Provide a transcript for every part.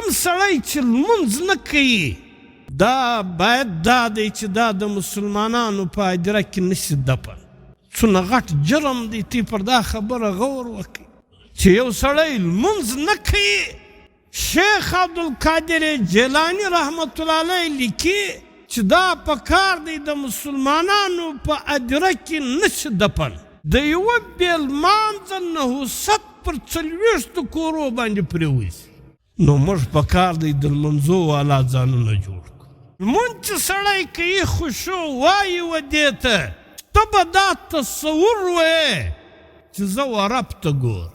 کوم سړی چې لمونځ نه کوي، دا باید دا دی چې دا د مسلمانانو په هدیره کې نه شي دفن. څونه غټ جرم دی، تی پر دا خبره غور وکړئ چې یو سړی لمونځ نه کوي. شیخ عبدالقادر جیلاني رحمت الله علیه لیکي چې دا په کار دی د مسلمانانو په هدیره کې نه شي دفن. د یوه بې لمانځه نحوست پر 40 کورو باندې پرېوځي. نو موږ په کار دی د لمونځو والا ځانونه جوړ کړو. لمونځ چې سړی کوي خشوع وایي و دې ته، ته به دا تصور ویې چې زه و رب ته ګورم،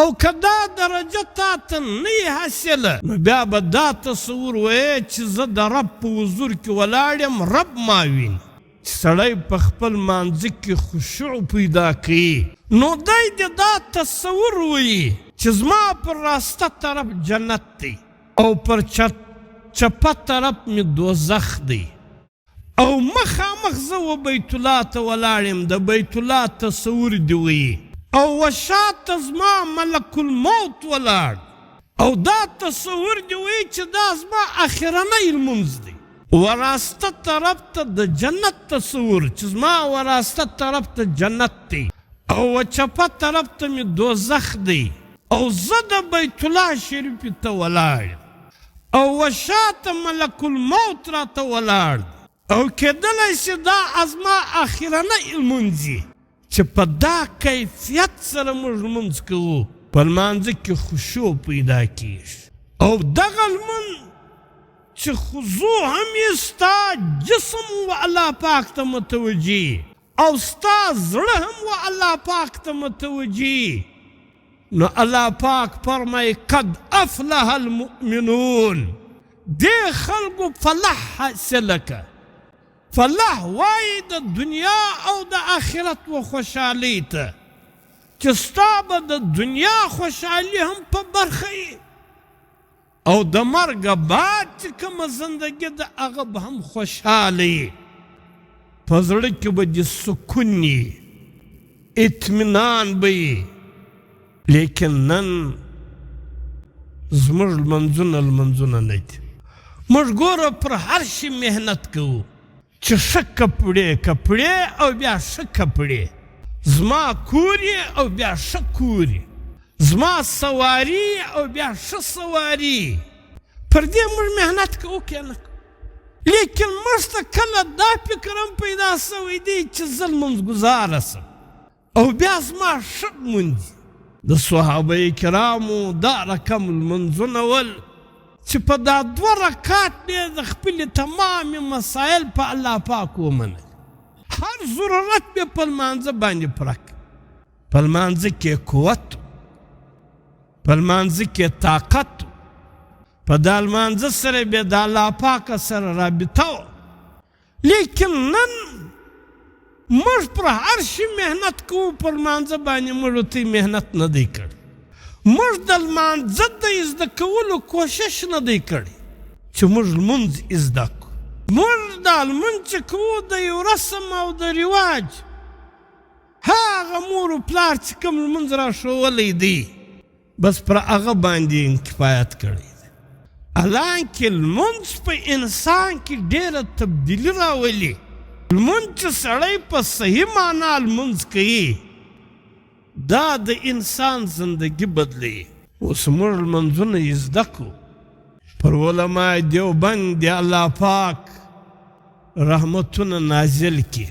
او که دا درجه تا ته نه یې حاصله، نو بیا به دا تصور ویې چې زه د رب په حضور کې ولاړ یم، رب ما ویني. چې سړی په خپل مانځه کې خشوع پیدا کوي، نو دی دې دا تصور ویي چې زما پر راسته طرف جنت دی او پر چپه طرف مې دوزخ دی، او مخامخ زه و بیت الله ته ولاړ یم، د بیت الله تصور دې ویي، او و شاته زما ملک الموت ولاړ، او دا تصور دې ویي چې دا زما اخرنی لمونځ دی. وراسته طرف ته د جنت تصور چې زما وراسته طرف ته جنت دی او و چپه طرف ته مې دوزخ دی، او زه د بیت الله شریفې ته ولاړ یم، او و شاته ملک الموت راته ولاړ دی، او کېدلی شي دا زما اخرنی لمونځ وي. چې په دا کیفیت سره موږ لمونځ کوو، په لمانځه کې خشوع پیدا کېږي، او دغه لمونځ چې خضوع هم یې ستا جسم و الله پاک ته متوجه او ستا زړه هم و الله پاک ته متوجه، نو الله پاک فرمایي قد افلح المؤمنون، دې خلکو فلاح حاصله کړه. فلاح وایي د دنیا او د آخرت و خوشحالۍ ته، چې ستا به د دنیا خوشحالي هم په برخه یي او د مرګه بعد چې کومه زندګي ده هغه به هم خوشحاله یي، په زړه کې به دې سکون یي، اطمینان به یي. لیکن نن زموږ لمونځونه لمونځونه نه دي. موږ ګوره پر هر شي محنت کوو چې ښه کپړې کپړې او بیا ښه کپړې، زما کور یې او بیا ښه کور یې، زما سواري او بیا ښه سواري، پر دې موږ محنت کوو که نه کوو. لیکن موږ ته کله دا فکر هم پیدا شوی دی چې زه لمونځګزاره شم او بیا زما ښه لمونځ. د صحابه کرامو دا رقم لمونځونه ول چې په دا 2 رکعت به د خپلې تمامې مسایل په الله پاک ومنل، هر ضرورت به په لمانځه باندې پوره کړ. په لمانځه کې قوت، په لمانځه کې طاقت، په دا لمانځه سره به د الله پاک سره رابطه وه. لیکن نن موږ پر هر شي محنت کوو، پر لمانځه باندې موږ ته محنت نه دی کړی، موږ د لمانځه د زده کولو کوشش نه دی کړی چې موږ لمونځ زده کړو. موږ دا لمونځ چې کوو د یو رسم او د رواج، هغه مور و پلار چې کوم لمونځ را ښوولی دی بس پر هغه باندې کفایت کړی دی. حالانکه لمونځ په انسان کې ډېره تبدیلي راولي. لمونځ چې سړی په صحیح معنا لمونځ کوي دا د انسان زندګي بدلوي. اوس موږ لمونځونه یې زده کړو، پر علماء دیوبند دې الله پاک رحمتونه نازل کړي.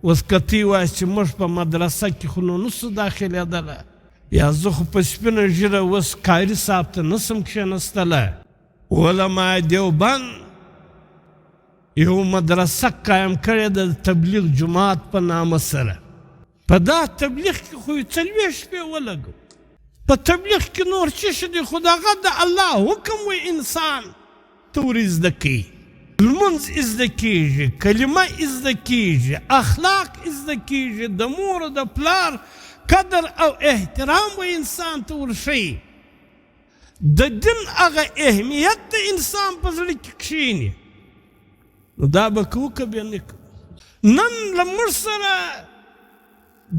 اوس که ته وایې چې موږ په مدرسه کې خو نو نسو داخلېدلی، یا زه خو په سپینه ږیره اوس قاري صاحب ته نسم کښېنستلی، علماء دیوبند یو مدرسه قایم کړې ده د تبلیغ جومات په نامه سره. په دا تبلیغ کې خو یې 40 شپې ولګو، په تبلیغ کې نور څه شي دی، خو دغه د الله حکم وي انسان ته ور زده کوي. لمونځ زده کېږي، کلمه زده کېږي، اخلاق زده کېږي، د مور او د پلار قدر او احترام به انسان ته ورښیي، د دین هغه اهمیت د انسان په زړه کې کښېني. نو دا به کوو که به نه کوو؟ نن له موږ سره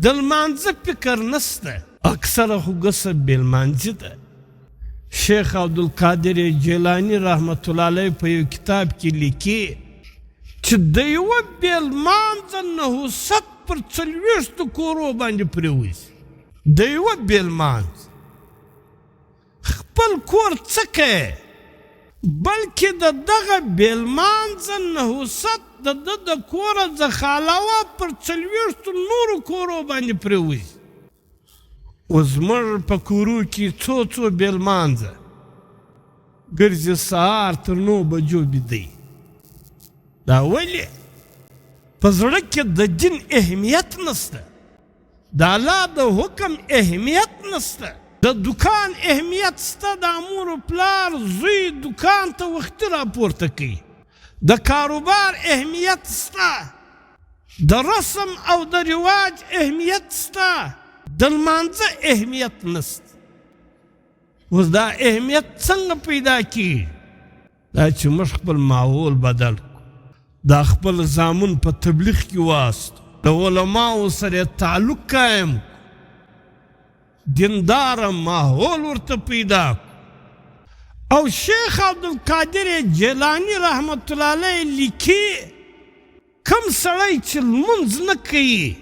د لمانځه فکر نشته، اکثره خو ګسه بې لمانځي ده. شیخ عبدالقادر جیلاني رحمت الله علیه په یو کتاب کې لیکي چې د یوه بې لمانځه نحوست پر 40 کورو باندې پرېوځي. د یوه بې لمانځه خپل کور څه کوې، بلکې د دغه بې لمانځه نحوست د ده د کوره څخه علاوه پر 40 نورو کورو باندې پرېوځي. اوس زموږ په کورو کې څو څو بې لمانځه ګرځي، سهار تر 9 بجو بیده. دا ولې؟ په زړه کې د دین اهمیت نشته، د الله د حکم اهمیت نشته، د دکان اهمیت شته. د مور پلار زوی دکان ته وختي راپورته کوي، د کاروبار اهمیت شته، د رسم او د رواج اهمیت شته، د لمانځه اهمیت نشته. اوس دا اهمیت څنګه پیدا کیږي؟ دا چې موږ خپل ماحول بدل کړو، دا خپل زامن په تبلیغ کې واستو، د علماو سره تعلق قایم کړو، دینداره ماحول ورته پیدا کړو. او شیخ عبدالقادر جیلاني رحمت الله علیه لیکي، کم سړی چې لمونځ نه کوي،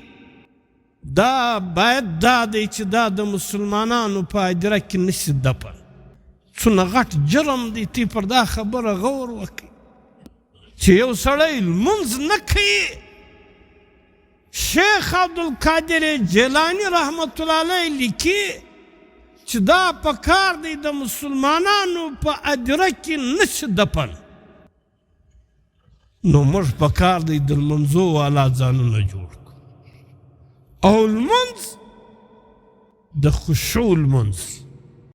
دا باید دا دی چې دا د مسلمانانو په ادره کې نشي دفن. څونه غټ جرم دی. تی پر دا خبره غور وکړئ چې یو سړی لمونځ نه کوي. شیخ عبدالقادر جیلاني رحمت الله علیه لیکي چې دا په کار دی د مسلمانانو په ادره کې نشي دفن. نو موږ په کار دی د لمونځو والا ځانونه جوړ کړو، او لمونځ د خشوع لمونځ.